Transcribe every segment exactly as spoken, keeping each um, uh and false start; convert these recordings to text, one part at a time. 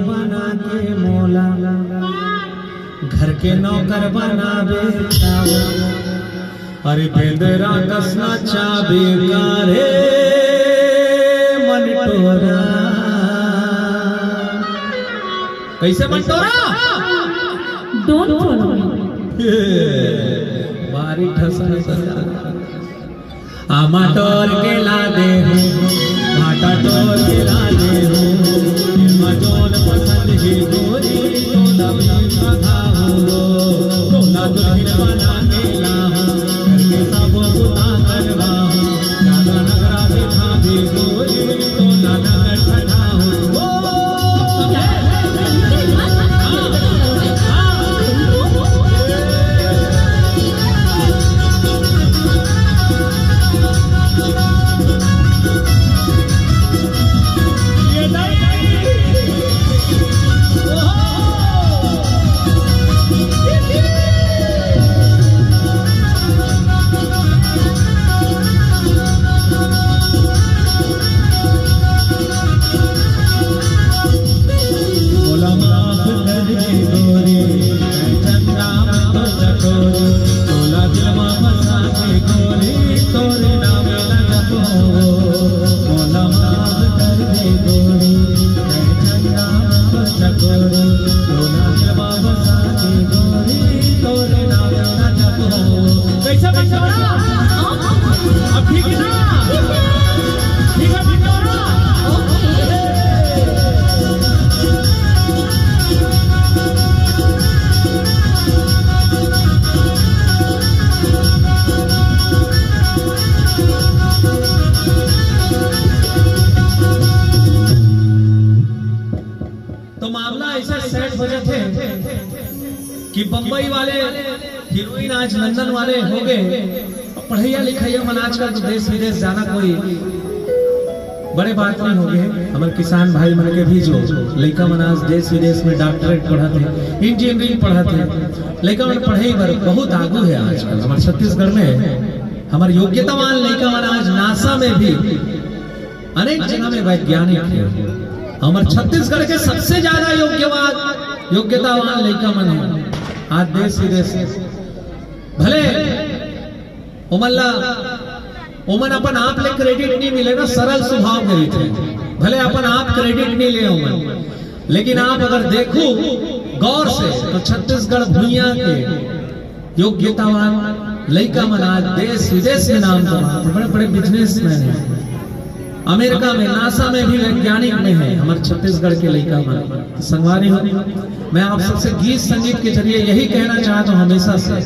बना के मोला घर के नौकर बनाबे का? अरे बेंदरा कस नचाबे का रे मंटोरा। कइसे मंटोरा? Don't follow me. भारी ठसन सरकार। आमा टोर के ला दे हूँ, भाटा टोर के ला दे हूँ, एमा जोन पसंद हे गोरी, तोला भी सधा हूँ रो, तोला दुल्हन बना के ला हूँ, घर के सबो बुता करवा हूँ, ज्यादा नखरा दिखा दे गोरी, तोला नगर ठठा हूँ रो। मोला माफ कर दे गोरी, मैं चंदा में तो चटोरी, तोला दिल में बसा के गोरी, तोरे नाम ला जपो। मोला माफ कर दे गोरी, मैं चंदा में तो चटोरी, तोला दिल में बसा के गोरी, तोरे नाम ला जपो। कइसे मंटोरा? अब ठीक हे ना? ठीक हे, मंटोरा? तो मामला अइसे set हो जाथे कि बंबई वाले हीरोइन आज लंदन वाले हो गए। पढ़इया लिखइया मन आजकल तो देश विदेश जाना कोई बड़े बात नहीं हो गए। हमर किसान भाई मन के भी जो लइका मन आज देश विदेश में doctorate पढ़त हे, engineering पढ़त हे, लइका मन पढ़ई बर बहुत आगू हे आजकल। हमर छत्तीसगढ़ में हमर योग्यतावान लइका मन आज NASA में भी अनेक जगह में वैज्ञानिक हे। हमर छत्तीसगढ़ के सबसे ज्यादा योग्यवान, योग्यतावान लइका मन हे आज देश विदेश। भले ओमन ला, ओमन अपन आप ले credit नहीं मिले ना, सरल स्वभाव के रहिथे। भले अपन आप credit नहीं ले ओमन, लेकिन आप अगर देखू गौर से तो छत्तीसगढ़ भुइयां के योग्यतावान लइका मन आज देश विदेश में नाम कमात हे, बड़े बड़े businessman हे, अमेरिका में NASA में भी वैज्ञानिक में हे हमर छत्तीसगढ़ के लइका मन। संगवारी हो, मैं आप सबसे गीत संगीत के जरिए यही कहना चाहत हूँ हमेशा से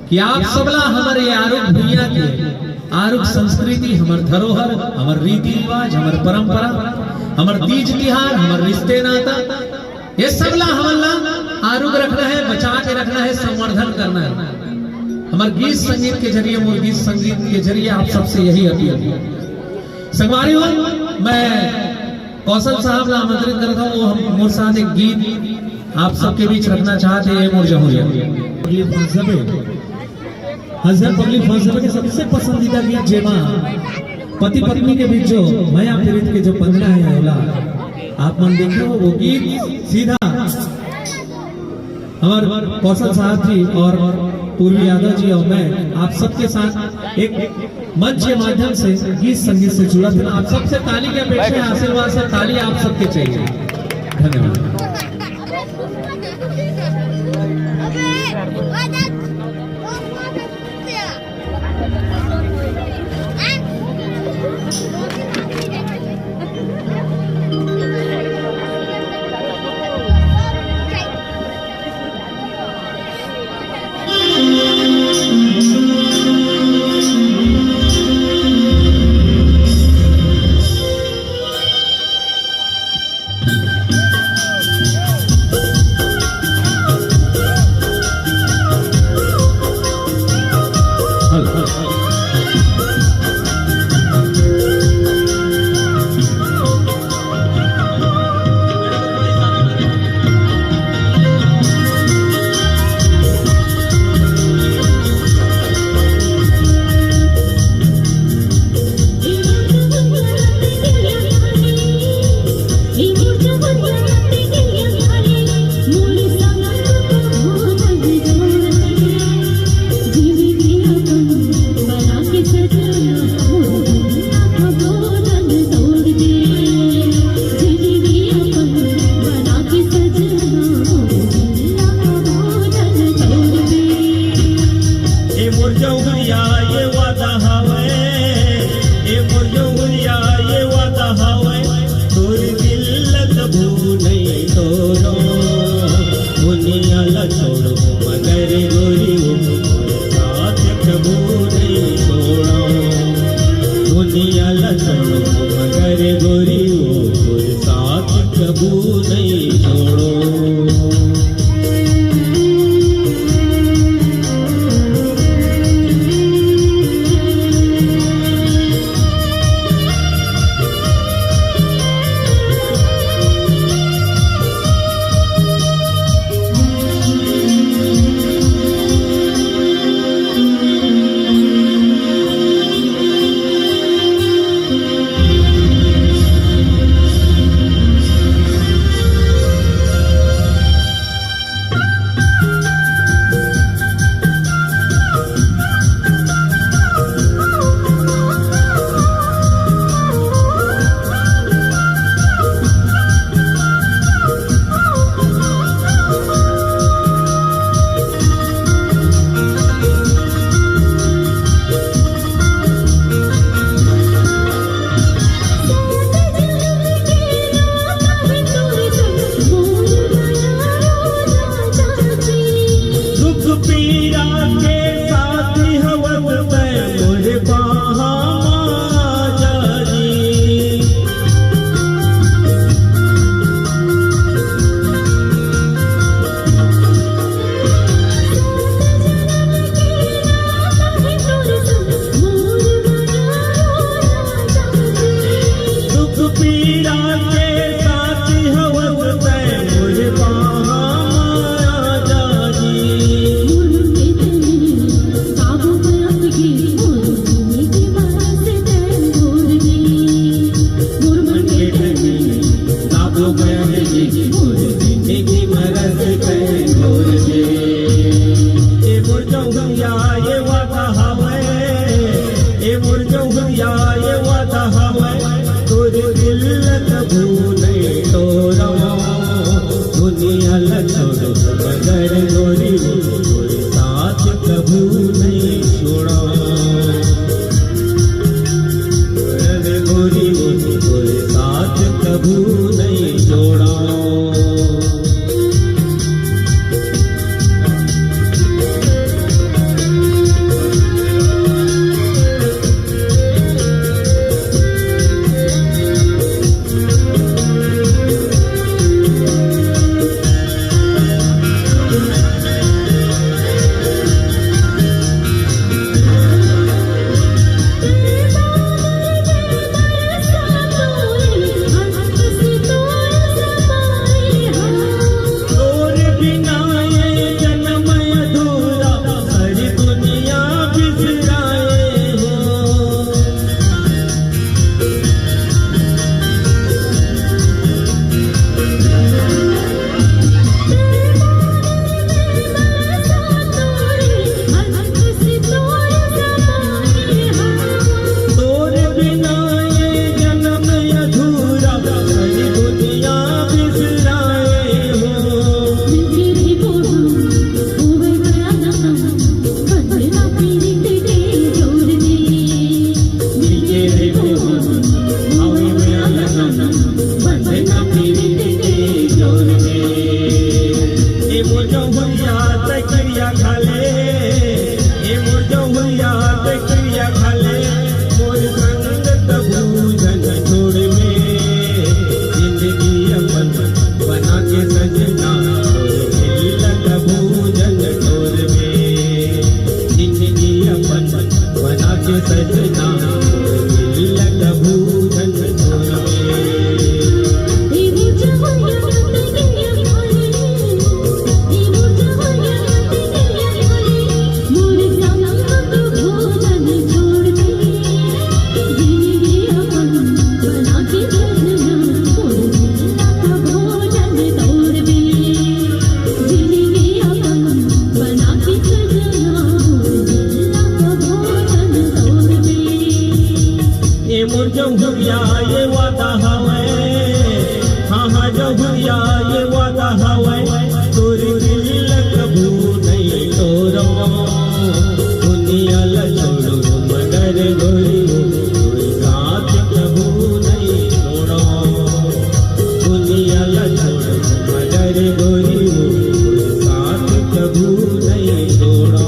कि आप सबला हमर ये आरुग भुइयां के आरुग संस्कृति, हमर धरोहर, हमर रीति रिवाज, हमर परंपरा, हमर तीज तिहार, हमर रिश्ते नाता, ये सब ला हमन ला आरुग रखना हे, बचा के रखना हे, संवर्धन करना हे। हमर गीत संगीत के जरिए, मोर गीत संगीत के जरिए आप सबसे यही अपील हे। संगवारी हो, मैं कौशल साहब ला आमंत्रित करत हूँ, वो हम मोर साथ एक गीत आप सबके बीच रखना चाहत हे, ये मोर जहुरिया। पगली फंसबे, हंसर पगली फंसबे के सबसे पसंदीदा गीत, जेमा पति पत्नी के बीच जो मया पीरित के जो बंधना हे, ओला आप मन देखे हो, वो गीत सीधा हमर कौशल साहब जी और पूर्वी यादव जी और मैं आप सबके साथ एक मंच के माध्यम से गीत संगीत से जुड़ा था। आप सबसे ताली की अपेक्षा है, आशीर्वाद से ताली आप सबके चाहिए। धन्यवाद। ला छोड़ो, मगर गोरी वो तोर साथ कभू नहीं छोड़ो। अरे गोरी वो तोर साथ कभू नहीं छोड़ो। तोर बिना ये जन्म अधूरा, सारी दुनिया बिसराए हो। तोर बिना ये जन्म अधूरा, सारी दुनिया बिसराए हो। ए मोर जौहरिया तै किरिया खा ले, ए मोर जौहरिया तै किरिया खा ले, मोर संग कभू झन छोड़बे। जिंदगी अपन बना के सजना, मोर दिल ला कभू झन छोड़बे। जिंदगी अपन बना के सजना, मोर दिल ला कभू झन छोड़बे। ए मोर जौहरिया ये वादा हवय, हाँ, हाँ, जौहरिया ये वादा हवय, तोर दिल ला कभू नहीं तोड़ो। दुनिया ला छोड़ो मगर गोरी, तोर साथ कभू नहीं तोड़ो। दुनिया ला छोड़ो मगर गोरी, तोर साथ कभू नहीं तोड़ो।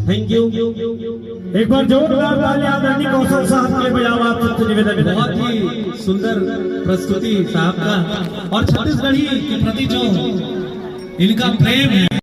Thank you. एक बार जोरदार ताली आदरणीय कौशल साहब के बजाओ आप सबसे निवेदन है। बहुत ही सुंदर प्रस्तुति साहब का, और छत्तीसगढ़ी के प्रति जो इनका प्रेम है।